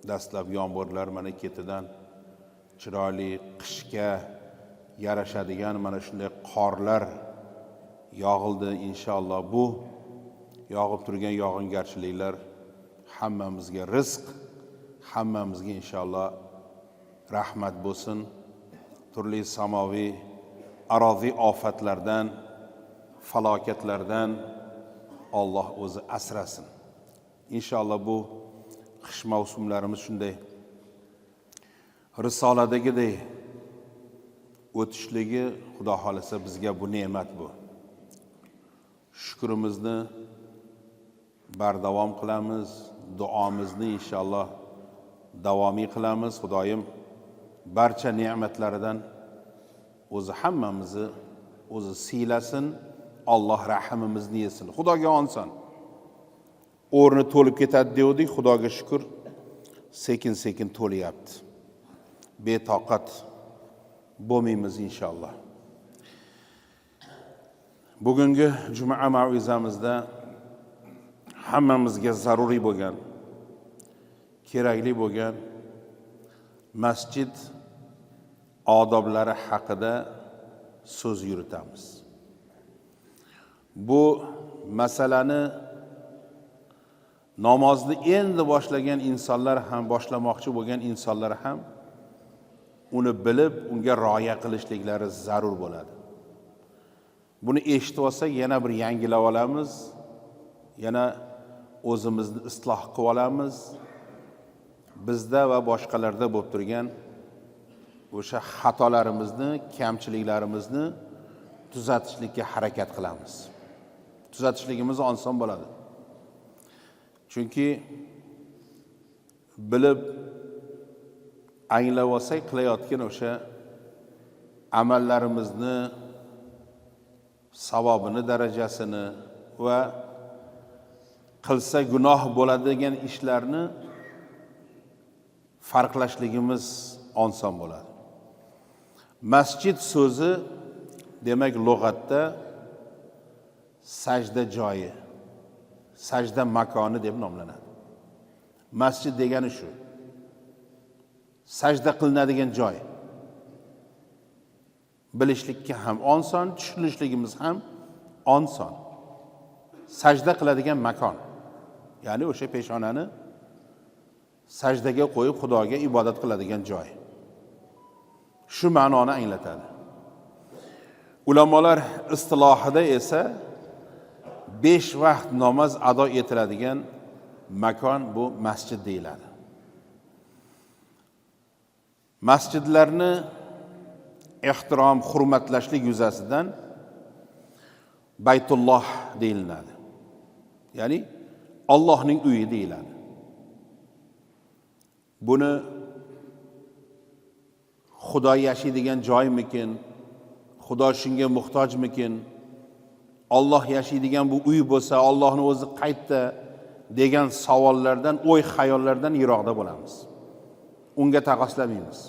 Dastlab yomg'irlar, mana ketidan chiroyli qishga yarashadigan mana shunday qorlar yog'ildi. Inshaalloh bu yog'ib turgan yog'ingarchiliklar hammamizga rizq, hammamizga inshaalloh rahmat bo'lsin. Turli samoviy, aroziy ofatlardan, falokatlardan Alloh o'zi asrasin. Inshaalloh bu qish mavsumlarimiz shunday risoladagidek o'tishligi, Xudo xohlasa, bizga bu ne'mat bu. Shukrimizni bardavom qilamiz, duomizni inshaalloh davomiy qilamiz. Xudoyim barcha ne'matlaridan o'zi hammamizni o'zi siylasin, Alloh rahimimizni yesin. Xudoga oson. O'rni to'lib ketadi devdik, Xudoga shukr, sekin-sekin to'lyapti. Betoqat bo'lmaymiz inshaalloh. Bugungi juma mavizamizda hammamizga zaruriy bo'lgan, kerakli bo'lgan masjid odoblari haqida so'z yuritamiz. Bu masalani namozni endi boshlagan insonlar ham, boshlamoqchi bo'lgan insonlar ham uni bilib, unga rioya qilishliklari zarur bo'ladi. Buni eshitib olsak, yana bir yangilab olamiz, yana o'zimizni isloh qilib olamiz. Bizda va boshqalarda bo'lib turgan o'sha xatolarimizni, kamchiliklarimizni tuzatishlikka harakat qilamiz. Tuzatishligimiz oson bo'ladi. Chunki bilib anglab olsak, qilayotgan o'sha amallarimizni savobini, darajasini va qilsa gunoh bo'ladigan ishlarni farqlashligimiz oson bo'ladi. Masjid so'zi demak lug'atda sajda joyi, sajda makoni deb nomlanadi. Masjid degani shu. Sajda qilinadigan joy. Bilishlikka ham oson, tushunishligimiz ham oson. Sajda qiladigan makon. Ya'ni o'sha peshonani sajdaga qo'yib Xudoga ibodat qiladigan joy. Shu ma'noni anglatadi. Ulamolar istilohida esa 5 vaqt namoz ado etiladigan makon bu masjid deyiladi. Masjidlarni ehtirom, hurmatlashlik yuzasidan Baytulloh deyiladi. Ya'ni Allohning uyi deyiladi. Buni Xudo yashaydigan joymikin? Xudo shunga muhtojmikin? Alloh yashaydigan bu uy bo'lsa, Allohning o'zi qayerda degan savollardan, o'y xayollardan yiroqda bo'lamiz. Unga taqqoslamaymiz.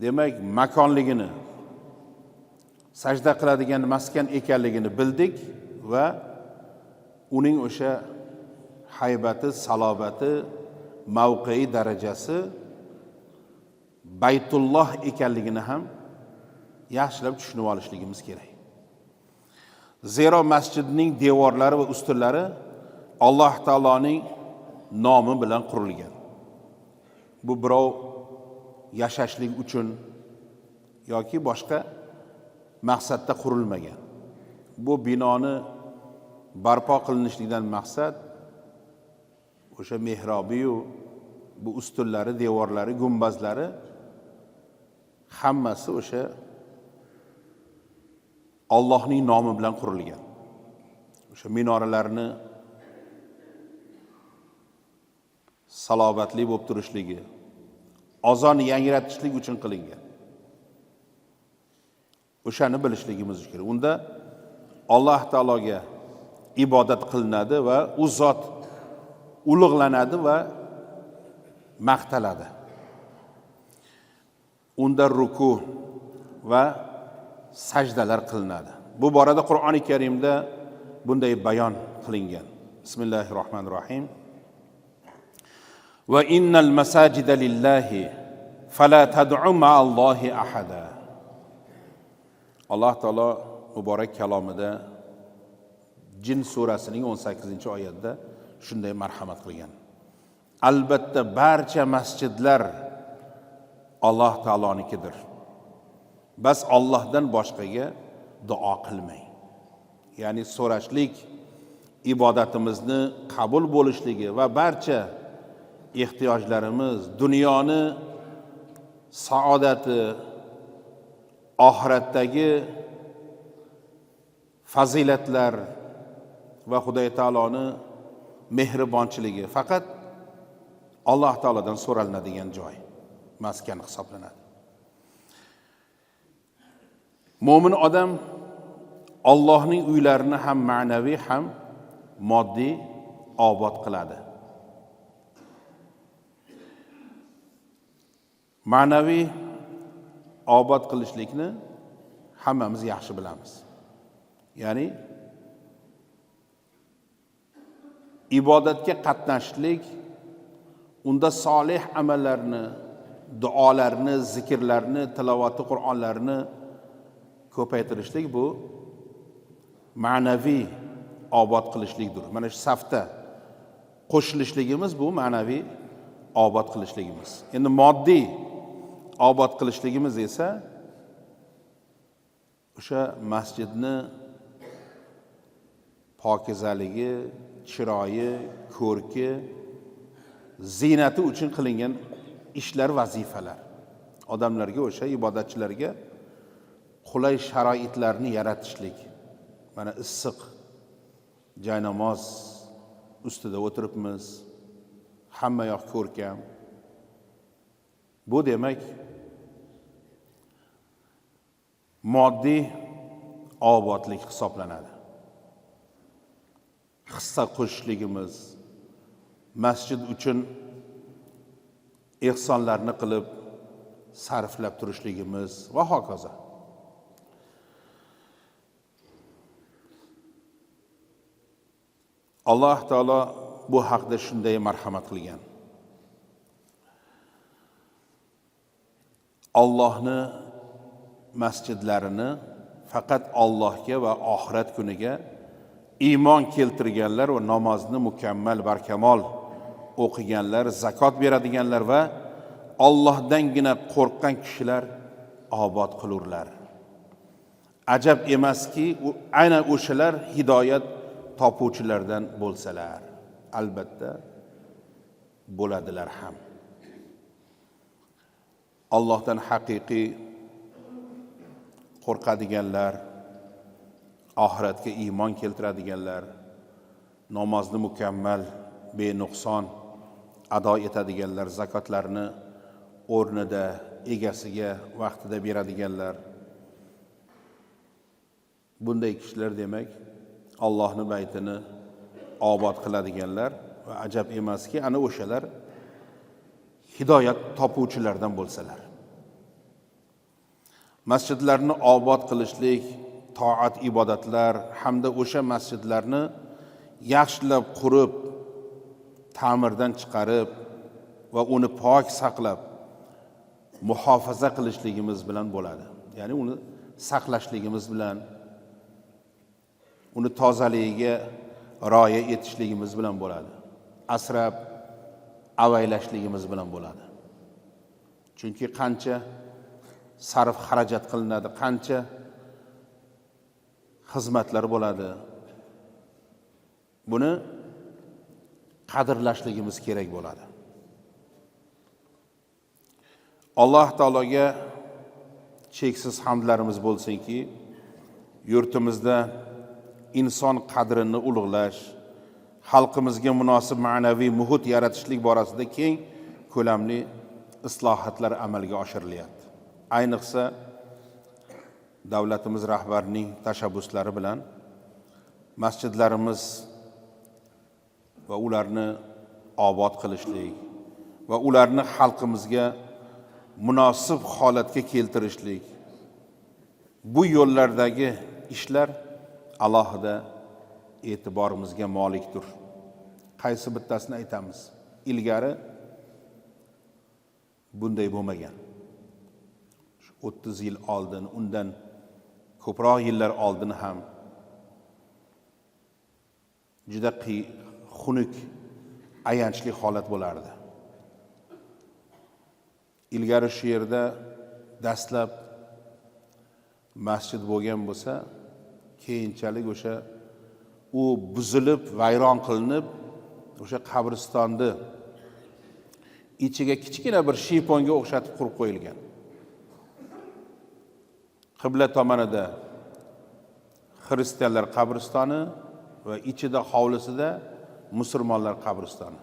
Demak, makonligini, sajda qiladigan maskan ekanligini bildik va uning o'sha haybati, salobati, mavqei, darajasi Baytulloh ekanligini ham yaxshilab tushunib olishligimiz kerak. Zero masjidning devorlari va ustunlari Alloh taoloning nomi bilan qurilgan. Bu birov yashashlik uchun yoki boshqa maqsadda qurilmagan. Bu binoni barpo qilinishligidan maqsad o'sha mehrobiyu bu ustunlari, devorlari, gumbazlari hammasi o'sha Allohning nomi bilan qurilgan. O'sha minoralarni salobatli bo'lib turishligi, ozon yangratishlik uchun qilingan. O'shani bilishligimiz kerak. Unda Alloh taologa ibodat qilinadi va u zot ulug'lanadi va maqtaladi. Unda ruku va sajdalar qilinadi. Bu borada Qur'oni Karimda bunday bayon qilingan. Bismillahirrohmanirrohim. Va innal masajida lillahi fala tad'u ma'allohi ahada. Alloh taolo muborak kalomida Jin surasining 18-oyatida shunday marhamat qilgan. Albatta barcha masjidlar Alloh taolonikidir. Bas Allohdan boshqaga duo qilmang. Ya'ni so'rashlik ibodatimizni qabul bo'lishligi va barcha ehtiyojlarimiz, dunyoni saodati, oxiratdagi fazilatlar va Xudoy taoloni mehribonchiligi faqat Alloh taolodan so'ralinadigan joy, maskan hisoblanadi. Mo'min odam Allohning uylarini ham ma'naviy ham moddiy obod qiladi. Ma'naviy obod qilishlikni hammamiz yaxshi bilamiz. Ya'ni ibodatga qatnashlik, unda solih amallarni, duolarni, zikrlarni, tilovati Qur'onlarni ko'paytirishlik bu ma'naviy obod qilishlikdir. Mana shu safda qo'shilishligimiz bu ma'naviy obod qilishligimiz. Endi moddiy obod qilishligimiz esa o'sha masjidni pokizaligi, chiroyi, ko'rki, ziynati uchun qilingan ishlar, vazifalar. Odamlarga, o'sha ibodatchilarga qulay sharoitlarni yaratishlik. Mana issiq jaynamoz ustida o'tiribmiz, hamma yoq ko'rkam. Bu demak moddiy obodlik hisoblanadi. Hissa qo'shishligimiz, masjid uchun ehsonlarni qilib sarflab turishligimiz va hokazo. Alloh taolo bu haqda shunday marhamat qilgan. Allohni masjidlarini faqat Allohga va oxirat kuniga iymon keltirganlar va namozni mukammal barkamol o'qiganlar, zakot beradiganlar va Allohdangina qo'rqqan kishilar obod qilurlar. Ajab emaski, aynan o'shalar hidoyat topuvchilardan bo'lsalar, albatta bo'ladilar ham. Allohdan haqiqiy qo'rqadiganlar, oxiratga iymon keltiradiganlar, namozni mukammal, benuqson ado etadiganlar, zakotlarni o'rnida egasiga vaqtida beradiganlar. Bunday kishilar demak Allohning baytini obod qiladiganlar va ajab emaski ana o'shalar hidoyat topuvchilardan bo'lsalar. Masjidlarni obod qilishlik, toat ibodatlar hamda o'sha masjidlarni yaxshilab qurib, ta'mirdan chiqarib va uni pok saqlab muhofaza qilishligimiz bilan bo'ladi. Ya'ni uni saqlashligimiz bilan, uni tozaligiga rioya etishligimiz bilan bo'ladi. Asrab avaylashligimiz bilan bo'ladi. Chunki qancha sarf xarajat qilinadi, qancha xizmatlar bo'ladi. Buni qadrlashligimiz kerak bo'ladi. Alloh taologa cheksiz hamdlarimiz bo'lsinki, yurtimizda inson qadrini ulug'lash, xalqimizga munosib ma'naviy muhit yaratishlik borasida keng ko'lamli islohotlar amalga oshirilyapti. Ayniqsa davlatimiz rahbarining tashabbuslari bilan masjidlarimiz va ularni obod qilishlik va ularni xalqimizga munosib holatga keltirishlik, bu yo'llardagi ishlar alohida e'tiborimizga molikdir. Qaysi bittasini aytamiz? Ilgari bunday bo'lmagan. 30 yil oldin, undan ko'proq yillar oldin ham juda xunuk, ayanchli holat bo'lardi. Ilgari shu yerda dastlab masjid bo'lgan bo'lsa, keyinchalik o'sha u buzilib, vayron qilinib, o'sha qabristonni ichiga kichkina bir shiyponga o'xshatib qurib qo'yilgan. Qibla tomonida xristianlar qabristoni va ichida hovlisida musulmonlar qabristoni.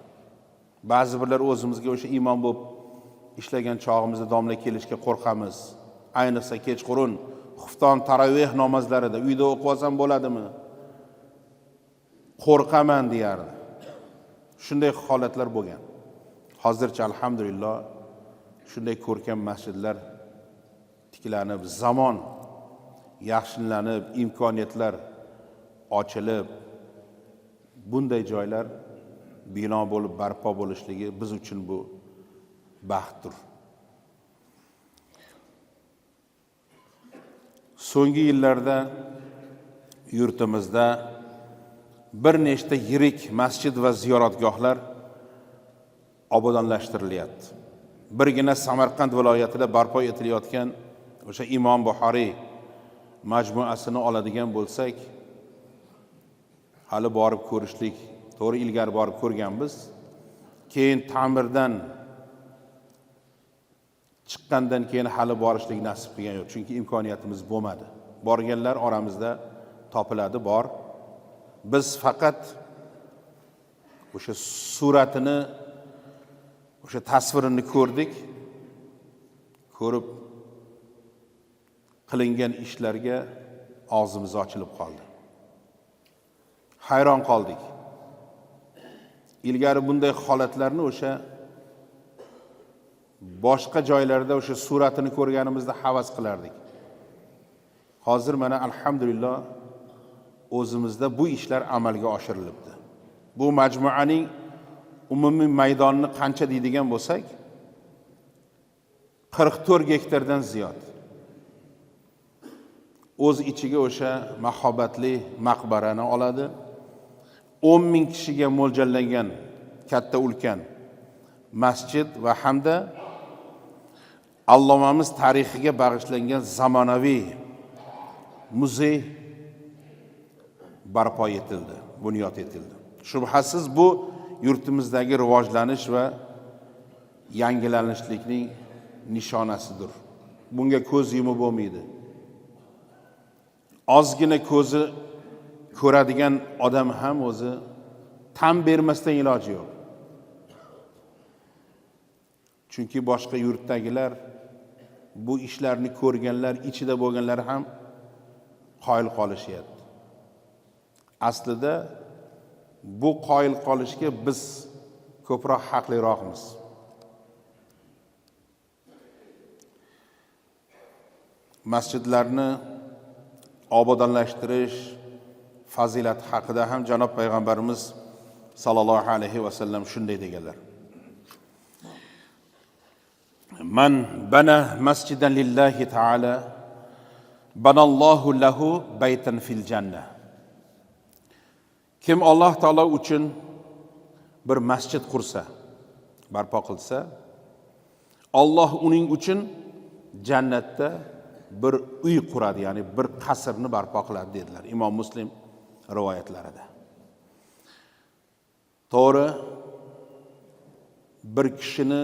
Ba'zi birlar o'zimizga o'sha imom bo'lib ishlagan chog'imizda domla kelishga qo'rqamiz. Ayniqsa kechqurun xufton taroveh namozlarida uyda o'qib olsam bo'ladimi? Qo'rqaman deyardi. Shunday holatlar bo'lgan. Hozircha alhamdulillah shunday ko'rkam masjidlar tiklanib, zamon yaxshilanib, imkoniyatlar ochilib, bunday joylar bino bo'lib barpo bo'lishligi biz uchun bu baxtdir. So'nggi yillarda yurtimizda bir nechta yirik masjid va ziyoratgohlar obodonlashtirilyapti. Birgina Samarqand viloyatida barpo etilayotgan o'sha Imom Buxoriy majmuasini oladigan bo'lsak, hali borib ko'rishlik, to'g'ri ilgari borib ko'rganmiz. Keyin ta'mirdan chiqqandan keyin hali borishlik nasib qilgan yo'q, chunki imkoniyatimiz bo'lmadi. Borganlar oramizda topiladi, bor. Biz faqat o'sha suratini, o'sha tasvirini ko'rdik. Ko'rib qilingan ishlarga og'zimiz ochilib qoldi. Hayron qoldik. Ilgari bunday holatlarni o'sha boshqa joylarda o'sha suratini ko'rganimizda havas qilardik. Hozir mana alhamdulillah o'zimizda bu ishlar amalga oshirilibdi. Bu majmuaning umumiy maydonini qancha deydigan bo'lsak, 44 gektardan ziyod. O'z ichiga o'sha mahobatli maqbarani oladi. 10 ming kishiga mo'ljallangan katta ulkan masjid va hamda allomamiz tarixiga bag'ishlangan zamonaviy muzey barpo etildi, bunyod etildi. Shubhasiz bu yurtimizdagi rivojlanish va yangilanishlikning nishonasidir. Bunga ko'z yumib bo'lmaydi. Ozgina ko'zi ko'radigan odam ham o'zi tan bermasdan iloji yo'q. Chunki boshqa yurtdagilar bu ishlarni ko'rganlar, ichida bo'lganlar ham qoyil qolishyapti. Aslida bu qoyil qolishga biz ko'proq haqliroqmiz. Masjidlarni obodonlashtirish fazilati haqida ham janob payg'ambarimiz sallallohu alayhi va sallam shunday deganlar: Man bana masjidan lillahi ta'ala banallohu lahu baytan fil janna. Kim Alloh taolo uchun bir masjid qursa, barpo qilsa, Alloh uning uchun jannatda bir uy quradi, ya'ni bir qasrni barpo qiladi dedilar Imom Muslim rivoyatlarida. To'g'ri, bir kishini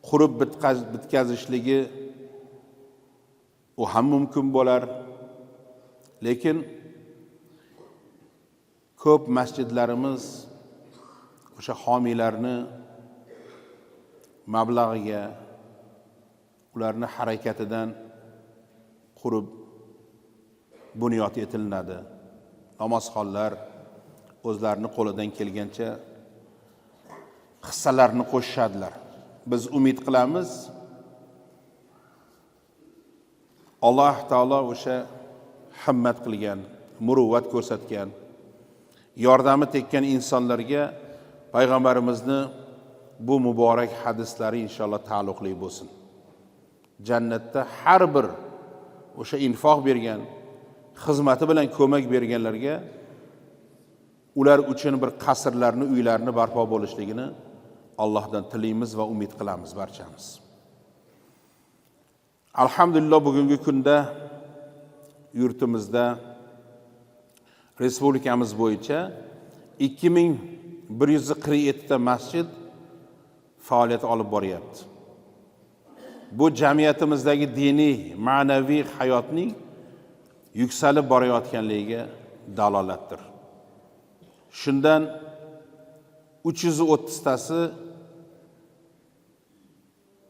qurib bitkazishligi u ham mumkin bo'lar, lekin ko'p masjidlarimiz o'sha homiylarni mablag'iga, ularni harakatidan qurib bunyod etilinadi. Namozxonlar o'zlarini qo'lidan kelgancha hissalarini qo'shishadilar. Biz umid qilamiz, Alloh taolo o'sha himmat qilgan, muruvvat ko'rsatgan, yordami tekkan insonlarga payg'ambarimizni bu muborak hadislari inshaalloh taalluqli bo'lsin. Jannatda har bir o'sha infoq bergan, xizmati bilan ko'mak berganlarga ular uchun bir qasrlarni, uylarni barpo bo'lishligini Allohdan tilaymiz va umid qilamiz barchamiz. Alhamdulillah, bugungi kunda yurtimizda, respublikamiz bo'yicha 2147 ta masjid faoliyat olib boryapti. Bu jamiyatimizdagi diniy, ma'naviy hayotning yuksalib borayotganligiga dalolatdir. Shundan 330 tasi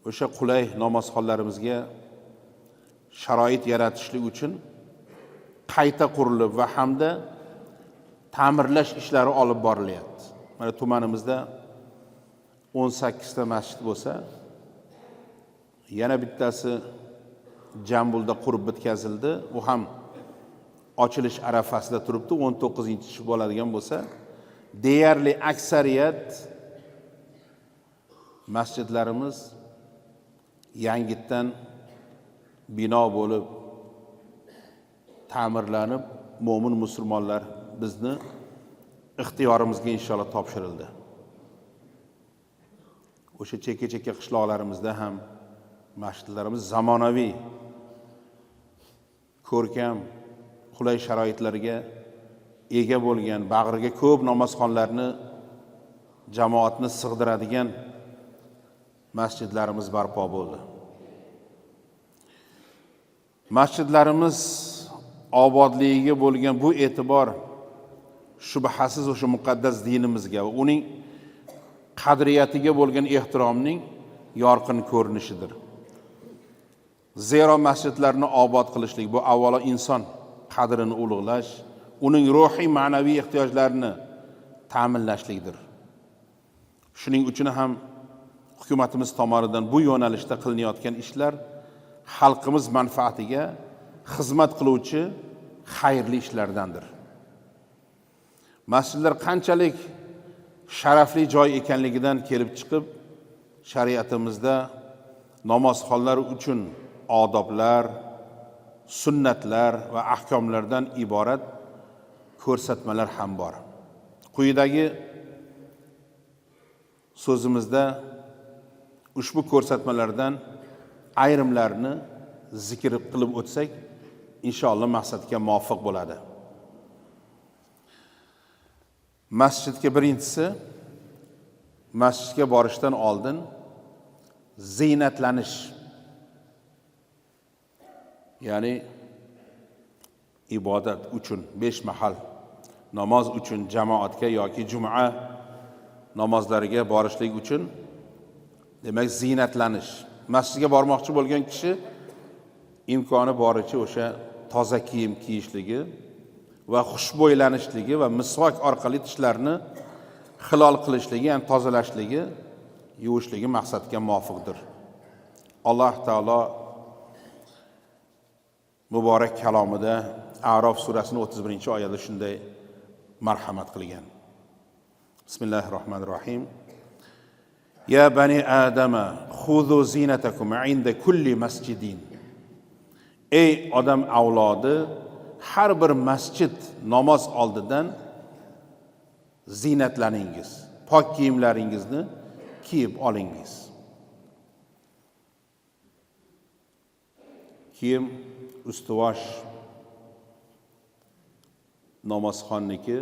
o'sha qulay namozxonlarimizga sharoit yaratishlik uchun qayta qurilib va hamda ta'mirlash ishlari olib borilyapti. Mana tumanimizda 18 ta masjid bo'lsa, yana bittasi Jambulda qurib bitkazildi. U ham ochilish arafasida turibdi. 19-chi bo'ladigan bo'lsa, deyarli aksariyat masjidlarimiz yangitdan bino bo'lib ta'mirlanib, mo'min musulmonlar bizni ixtiyorimizga inshaalloh topshirildi. O'sha chekka-chekka qishloqlarimizda ham masjidlarimiz zamonaviy, ko'rkam, qulay sharoitlarga ega bo'lgan, bag'riga ko'p namozxonlarni, jamoatni sig'diradigan masjidlarimiz barpo bo'ldi. Masjidlarimiz obodligiga bo'lgan bu e'tibor shubhasiz o'sha muqaddas dinimizga va uning qadriyatiga bo'lgan ehtiromning yorqin ko'rinishidir. Zero masjidlarni obod qilishlik bu avvalo inson qadrini ulug'lash, uning ruhiy ma'naviy ehtiyojlarini ta'minlashlikdir. Shuning uchun ham hukumatimiz tomonidan bu yo'nalishda qilinayotgan ishlar xalqimiz manfaatiga xizmat qiluvchi xayrli ishlardandir. Masjidlar qanchalik sharafli joy ekanligidan kelib chiqib, shariatimizda namozxonlar uchun odoblar, sunnatlar va ahkomlardan iborat ko'rsatmalar ham bor. Quyidagi so'zimizda ushbu ko'rsatmalardan ayrimlarini zikr qilib o'tsak, inshaalloh maqsadga muvofiq bo'ladi. Masjidga birinchisi, masjidga borishdan oldin ziynatlanish, ya'ni ibodat uchun 5 mahal namoz uchun jamoatga yoki juma namozlariga borishlik uchun, demak ziynatlanish. Masjidga bormoqchi bo'lgan kishi imkoni boricha o'sha toza kiyim kiyishligi va xushbo'ylanishligi va misvok orqali tishlarni xilol qilishligi, ya'ni tozalashligi, yuvishligi maqsadga muvofiqdir. Alloh taolo muborak kalomida A'rof surasining 31-oyatida shunday marhamat qilgan. Bismillahirrohmanirrohim. Ya bani Adama xuzu zinatakum inda kulli masjidin. Ey odam avlodi, har bir masjid namoz oldidan ziynatlaningiz, pok kiyimlaringizni kiyib olingiz. Kiyim ustivosh namozxonniki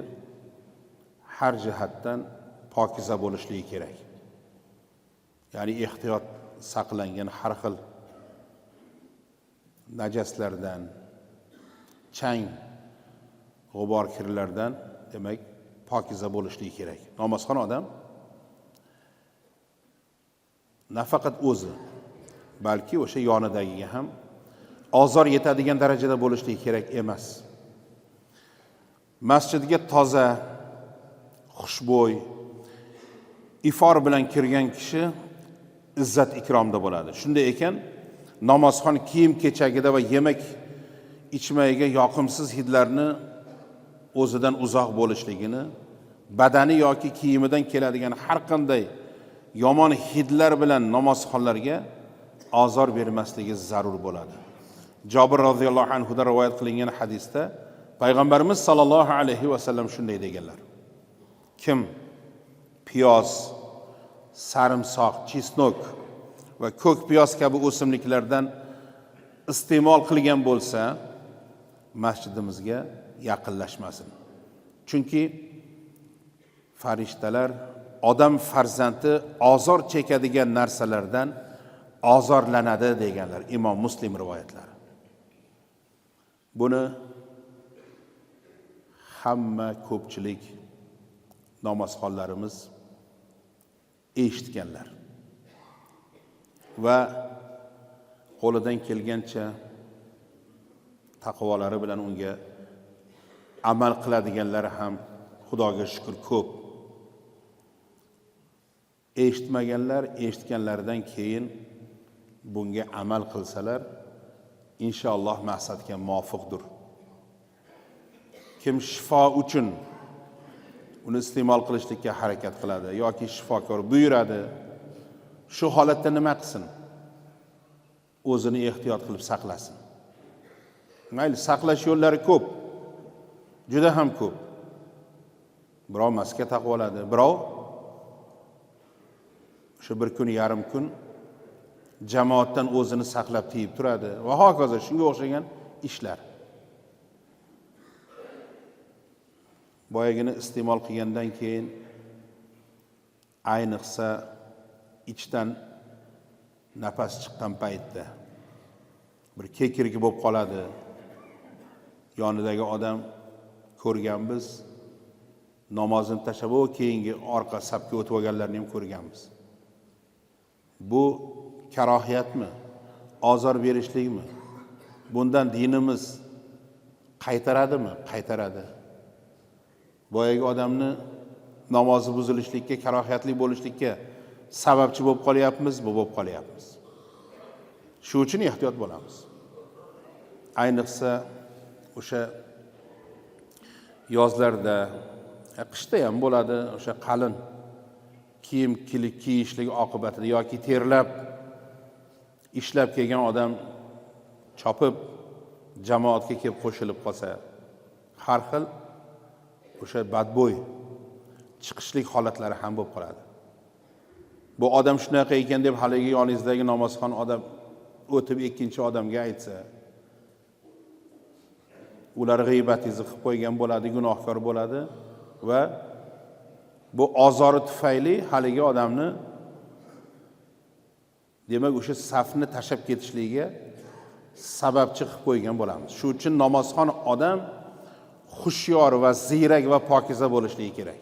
har jihatdan pokiza bo'lishligi kerak. Ya'ni ehtiyot saqlangan har xil najaslardan, chang, g'ubor kirlardan demak pokiza bo'lishligi kerak. Namozxon odam nafaqat o'zi, balki o'sha yonidagiga ham ozor yetadigan darajada bo'lishligi kerak emas. Masjidga toza, xushbo'y, ifor bilan kirgan kishi izzat ikromda bo'ladi. Shunday ekan, namozxon kiyim kechagida va yemak ichmagiga yoqimsiz hidlarni o'zidan uzoq bo'lishligini, badani yoki kiyimidan keladigan har qanday yomon hidlar bilan namozxonlarga ozor bermasligi zarur bo'ladi. Jobir roziyallohu anhudan rivoyat qilingan hadisda Payg'ambarimiz sallallohu alayhi vasallam shunday deganlar: kim piyoz, sarimsoq, chesnok va ko'k piyoz kabi o'simliklardan iste'mol qilgan bo'lsa, masjidimizga yaqinlashmasin. Chunki farishtalar odam farzandi ozor chekadigan narsalardan ozorlanadi deganlar. Imom Muslim rivoyatlari. Buni hamma ko'pchilik namozxonlarimiz eshitganlar va qo'lidan kelgancha taqvolari bilan unga amal qiladiganlari ham Xudoga shukr ko'p. Eshitmaganlar eshitganlaridan keyin bunga amal qilsalar inshaalloh maqsadga muvofiqdir. Kim shifo uchun uni iste'mol qilishlikka harakat qiladi yoki shifokor buyuradi, shu holatda nima qilsin? O'zini ehtiyot qilib saqlasin. Mayli, saqlash yo'llari ko'p, juda ham ko'p. Birov maska taqib oladi, birov o'sha bir kun yarim kun jamoatdan o'zini saqlab tiyib turadi va hokazo shunga o'xshagan ishlar. Boyagini iste'mol qilgandan keyin ayniqsa ichdan nafas chiqqan paytda bir kekirgi bo'lib qoladi. Yonidagi odam ko'rganmiz, namozini tashlab u keyingi orqa safga o'tib olganlarni ham ko'rganmiz. Bu karohiyatmi? Ozor berishlikmi? Bundan dinimiz qaytaradimi? Qaytaradi. Boyagi odamni namozi buzilishlikka, karohiyatli bo'lishlikka sababchi bo'lib qolyapmiz, bu bo'lib qolyapmiz. Shu uchun ehtiyot bo'lamiz. Ayniqsa o'sha yozlarda, qishda ham bo'ladi, o'sha qalin kiyim kiyishlik oqibatida yoki terlab ishlab kelgan odam chopib jamoatga kelib qo'shilib qolsa, har xil o'sha badbo'y chiqishlik holatlari ham bo'lib qoladi. Bu odam shunaqa ekan deb haligi yoningizdagi namozxon odam o'tib ikkinchi odamga aytsa, ular g'iybatingizni qilib qo'ygan bo'ladi, gunohkor bo'ladi va bu ozori tufayli haligi odamni demak o'sha safni tashlab ketishligiga sababchi qilib qo'ygan bo'lamiz. Shu uchun namozxon odam hushyor va ziyrak va pokiza bo'lishligi kerak.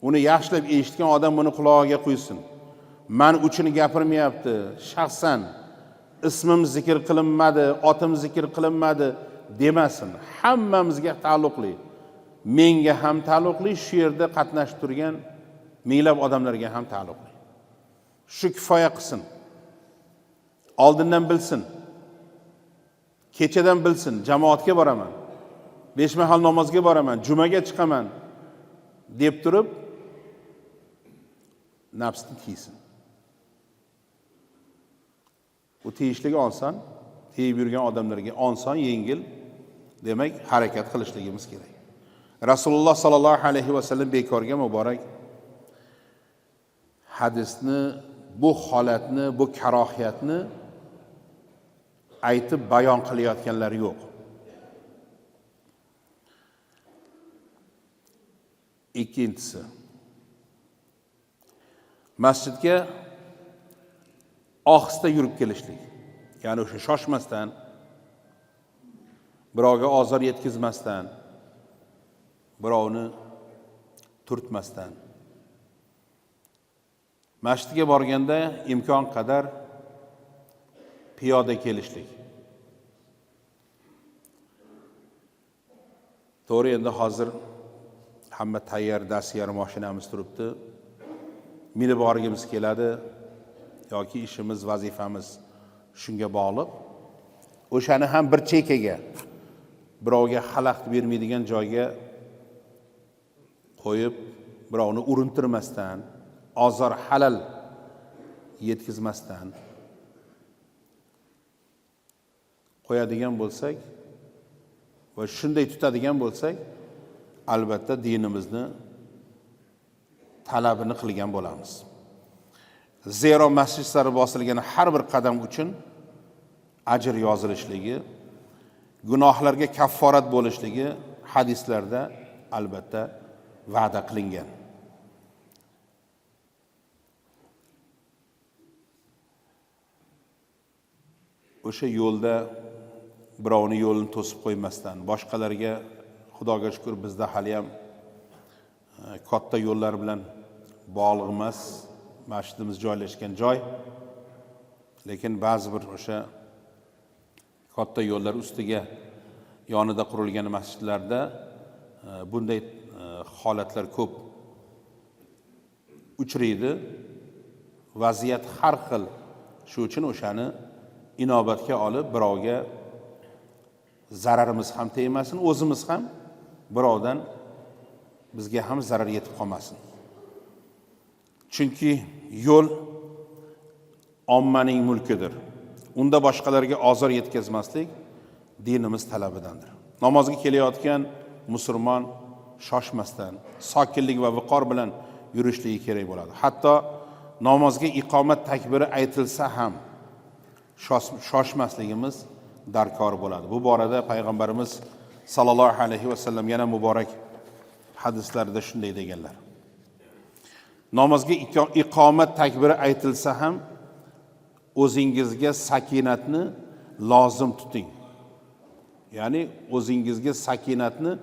Uni yaxshilab eshitgan odam buni qulog'iga quysin. Man uchun gapirmayapti, shaxsan ismim zikr qilinmadi, otim zikr qilinmadi demasin. Hammamizga taalluqli. Menga ham taalluqli, shu yerda qatnashib turgan minglab odamlarga ham taalluqli. Shu kifoya qilsin. Oldindan bilsin. Kechadan bilsin, jamoatga boraman. 5 mahal namozga boraman, jumaga chiqaman deb turib nafsni tiysin. U tiyishligi oson, tiyib yurgan odamlarga oson, yengil, demak harakat qilishligimiz kerak. Rasululloh sallallohu alayhi vasallam bekorga muborak hadisni, bu holatni, bu karohiyatni aytib bayon qilayotganlari yo'q. Ikkinchisi, masjidga ohista yurib kelishlik, ya'ni o'sha shoshmasdan, birovga ozor yetkazmasdan, birovni turtmasdan. Masjidga borganda imkon qadar piyoda kelishlik. To'g'ri, endi hozir hamma tayyor Dacia mashinamiz turibdi. Minib borgimiz keladi yoki ishimiz, vazifamiz shunga bog'liq. O'shani ham bir chekaga, birovga xalaqit bermaydigan joyga qo'yib, birovni urintirmasdan ozor halal yetkazmasdan qo'yadigan bo'lsak va shunday tutadigan bo'lsak, albatta dinimizni talabini qilgan bo'lamiz. Zero masjid sari bosilgan har bir qadam uchun ajr yozilishligi, gunohlarga kafforat bo'lishligi hadislarda albatta va'da qilingan. O'sha yo'lda birovni yo'lini to'sib qo'ymasdan, boshqalarga, Xudoga shukr, bizda hali ham katta yo'llar bilan bog'liq emas masjidimiz joylashgan joy, lekin ba'zi bir o'sha katta yo'llar ustiga yonida qurilgan masjidlarda bunday holatlar ko'p uchraydi. Vaziyat har xil, shu uchun o'shani inobatga olib birovga zararimiz ham tegmasin, o'zimiz ham birovdan bizga ham zarar yetib qolmasin. Chunki yo'l ommaning mulkidir. Unda boshqalarga ozor yetkazmaslik dinimiz talabidandir. Namozga kelayotgan musulmon shoshmasdan, sokinlik va viqor bilan yurishligi kerak bo'ladi. Hatto namozga iqomat takbiri aytilsa ham shoshmasligimiz darkor bo'ladi. Bu borada payg'ambarimiz sallallohu alayhi vasallam yana muborak hadislarida shunday deganlar: namozga iqomat takbiri aytilsa ham o'zingizga sakinatni lozim tuting. Ya'ni o'zingizga sakinatni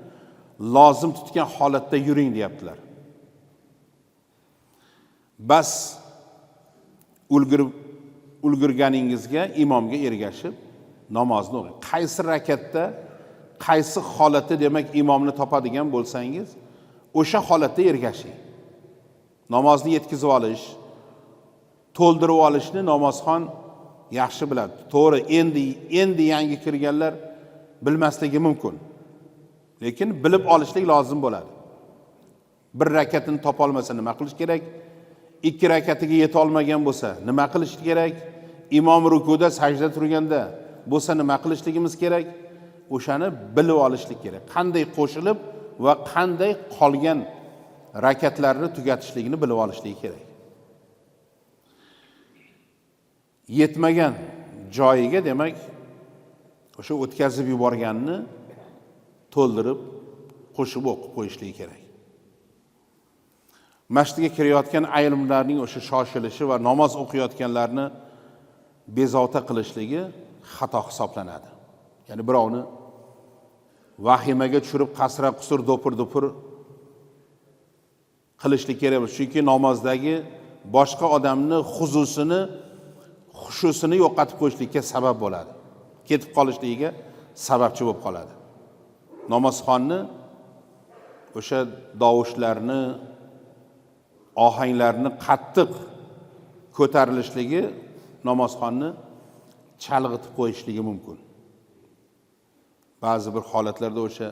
lozim tutgan holatda yuring deyaptilar. Bas ulgurganingizga imomga ergashib namozni o'qing. Qaysi rakatda, qaysi holatda demak imomni topadigan bo'lsangiz, o'sha holatda ergashing. Namozni yetkazib olish, to'ldirib olishni namozxon yaxshi biladi. To'g'ri, endi yangi kirganlar bilmasligi mumkin. Lekin bilib olishlik lozim bo'ladi. Bir rakatini topa olmasa nima qilish kerak? Ikki rakatiga yeta olmagan bo'lsa nima qilish kerak? Imom rukuda, sajda turganda bo'lsa nima qilishligimiz kerak? O'shani bilib olishlik kerak. Qanday qo'shilib va qanday qolgan rakatlarni tugatishligini bilib olishlik kerak. Yetmagan joyiga demak o'sha o'tkazib yuborganni to'ldirib qo'shib o'qib qo'yishligi kerak. Masjidga kirayotgan ayrimlarning o'sha shoshilishi va namoz o'qiyotganlarni bezovta qilishligi xato hisoblanadi. Ya'ni birovni vahimaga tushirib qasra qusur do'pir-do'pir qilishlik kerak emas. Chunki namozdagi boshqa odamni xuzusini, xushusini yo'qotib qo'yishlikka sabab bo'ladi. Ketib qolishligiga sababchi bo'lib qoladi. Namozxonni o'sha dovushlarni, ohanglarni qattiq ko'tarilishligi namozxonni chalg'itib qo'yishligi mumkin. Ba'zi bir holatlarda o'sha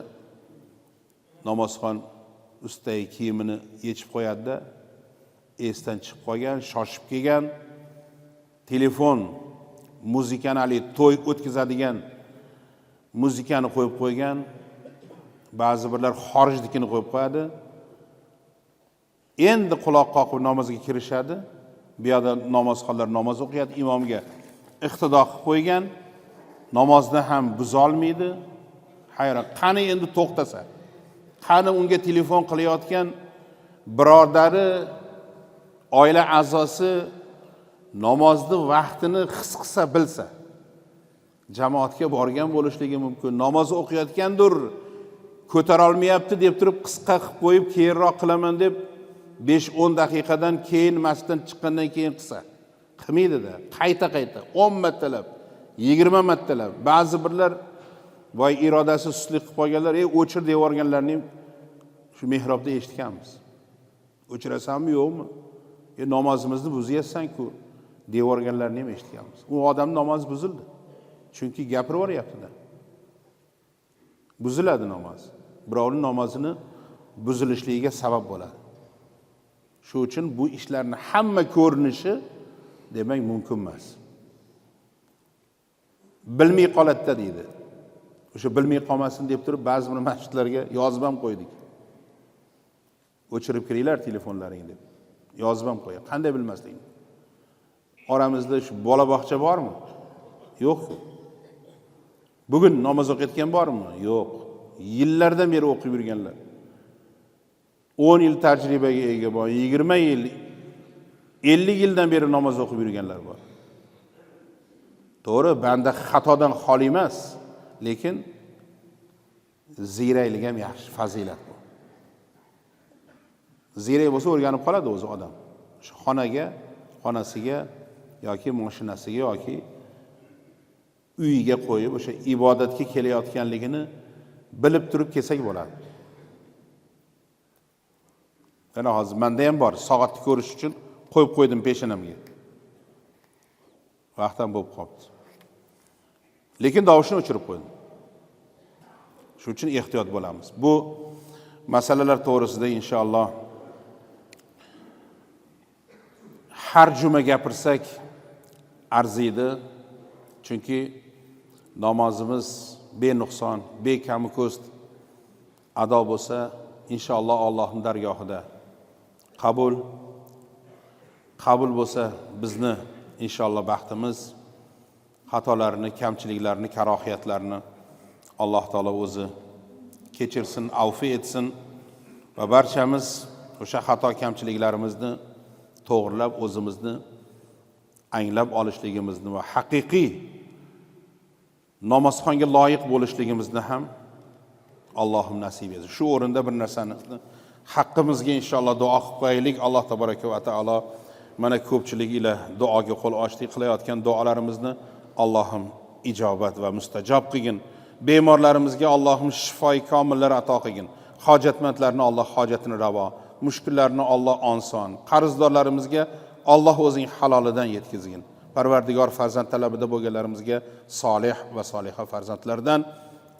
namozxon ustidagi kiyimini yechib qo'yadi-da, esdan chiqib qolgan, shoshib kelgan, telefon muzikani, hali to'y o'tkazadigan muzikani qo'yib qo'ygan, ba'zi birlar xorijnikini qo'yib qo'yadi. Endi quloq qoqib namozga kirishadi. Bu yerda namozxonlar namoz o'qiyadi, imomga iqtido qilib qo'ygan, namozni ham buzolmaydi. Hayron, qani endi to'xtasa? Qani unga telefon qilayotgan birodari, oila a'zosi namozni vaqtini his qilsa, bilsa, jamoatga borgan bo'lishligi mumkin, namoz o'qiyotgandir, ko'tara olmayapti deb turib qisqa qilib qo'yib keyinroq qilaman deb 5-10 daqiqadan keyin masjiddan chiqqandan keyin qilsa, qilmaydi-da. Qayta-qayta 10 martalab, 20 martalab, ba'zi birlar voy irodasi sustlik qilib qolganlar, o'chir deb yuborganlarni shu mehrobda eshitganmiz. O'chirasanmi, yo'qmi? Namozimizni buzyapsan-ku deb yuborganlarni ham eshitganmiz. U odam namozi buzildi. Chunki gapirib yuboryapti-da. Buziladi namoz. Birovning namozini buzilishligiga sabab bo'ladi. Shu uchun bu ishlarni hamma ko'rinishi demak mumkin emas. Bilmay qoladida deydi. O'sha bilmay qolmasin deb turib ba'zi bir masjidlarga yozib ham qo'ydik. O'chirib kiringlar telefonlaringni deb. Yozib ham qo'yadi. Qanday bilmaslik? Oramizda shu bola bog'cha bormi? Yo'q. Bugun namoz o'qiyotgan bormi? Yo'q. Yillardan beri o'qib yurganlar. 10 yil tajribaga ega bor, 20 yil, 50 yildan beri namoz o'qib yurganlar bor. To'g'ri, banda xatodan xoli emas, lekin ziyraklik ham yaxshi fazilat bu. Ziyrak bo'lsa o'rganib qoladi o'zi odam. Shu xonaga, xonasiga yoki mashinasiga yoki uyiga qo'yib o'sha ibodatga kelayotganligini bilib turib kelsak bo'ladi. Mana hozir menda ham bor, soatni ko'rish uchun qo'yib qo'ydim peshonamga. Vaqt ham bo'lib qolibdi. Lekin tovushni o'chirib qo'ydim. Shuning uchun ehtiyot bo'lamiz. Bu masalalar to'g'risida inshaalloh har juma gapirsak arziydi. Chunki namozimiz benuqson, bekami ko'st ado bo'lsa, inshaalloh Allohning dargohida qabul bo'lsa bizni inshaalloh baxtimiz, xatolarni, kamchiliklarni, karohiyatlarni Alloh taolo o'zi kechirsin, avfi etsin va barchamiz o'sha xato kamchiliklarimizni to'g'rilab o'zimizni anglab olishligimizni va haqiqiy namozxonga loyiq bo'lishligimizni ham Allohim nasib etsin. Shu o'rinda bir narsani haqqimizga inshaalloh duo qilib qo'yaylik. Alloh tabaraka va taolo mana ko'pchilik ila duoga qo'l ochdik, qilayotgan duolarimizni Allohim ijobat va mustajob qilgin. Bemorlarimizga Allohim shifoi komillar ato qilgin. Hojatmandlarni Alloh hojatini ravo, mushkullarni Alloh oson, qarzdorlarimizga Alloh o'zing halolidan yetkazgin. Parvardigor farzand talabida bo'lganlarimizga solih va soliha farzandlardan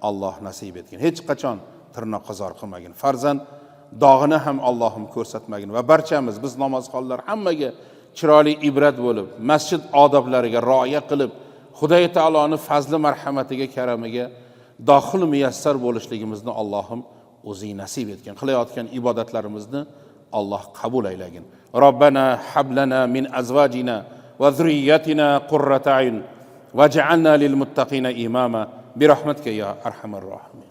Alloh nasib etgin. Hech qachon tirnoqqa zor qilmagin. Farzand dog'ini ham Allohim ko'rsatmagin va barchamiz biz namozxonlar hammaga chiroyli ibrat bo'lib, masjid odoblariga rioya qilib, Xudoy taoloning fazli marhamatiga, karamiga dohil muyassar bo'lishligimizni Allohim o'zing nasib etgin. Qilayotgan ibodatlarimizni Alloh qabul aylagin. Robbana hablana min azvajina va zurriyyatina qurrata ayun vaj'alna lil muttaqina imama bi rahmatika ya arhamar rohimin.